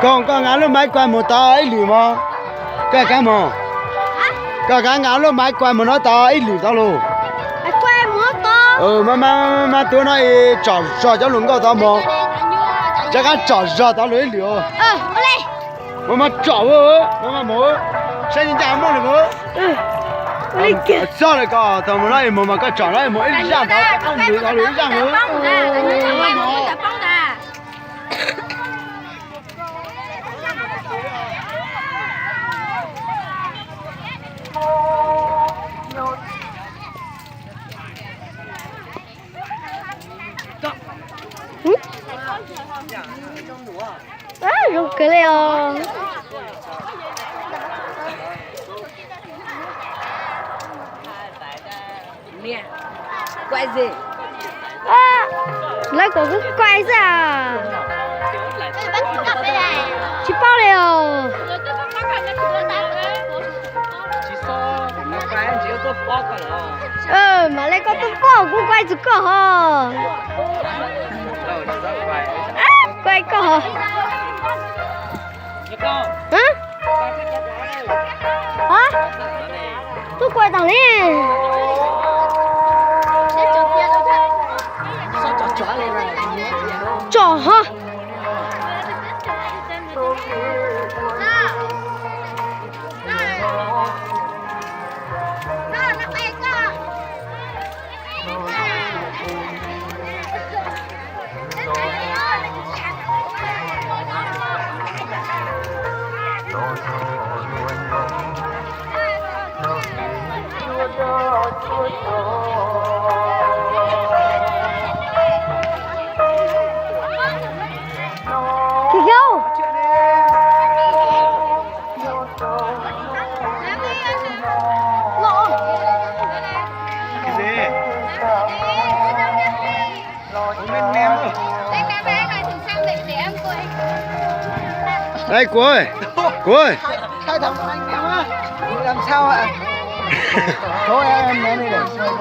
Koj, koj nqa lub maiv kuas mus tau ib lwm mog. Koj kav mus, koj kav nqa lub maiv kuas mus no tau ib lwm tau lauj. Mas, mas, mas tuav no es tsom zog cov hluas nkauj tau mog. Rov qab tsom zog tau lawm ib lwm. Mas, mas tsom, mas, mas mus saib ncaj muaj li mus. Txog lawm koj tau mus no es mus mas koj tsom no es mus ib zaj ntawd, ib lwm tau lwm ib zaj mus. Zoo kawg li os. Lawv kom kuv kuaj xwb. Tsis paub li os. Mam li koj tuaj pom kuv kuaj txug koj ho. Kuaj koj ho. Tuaj kuaj tau ne. Tsom ho. Ê, Cú ơi, Cú ơi. Làm sao ạ? Thôi em nói đi để xem.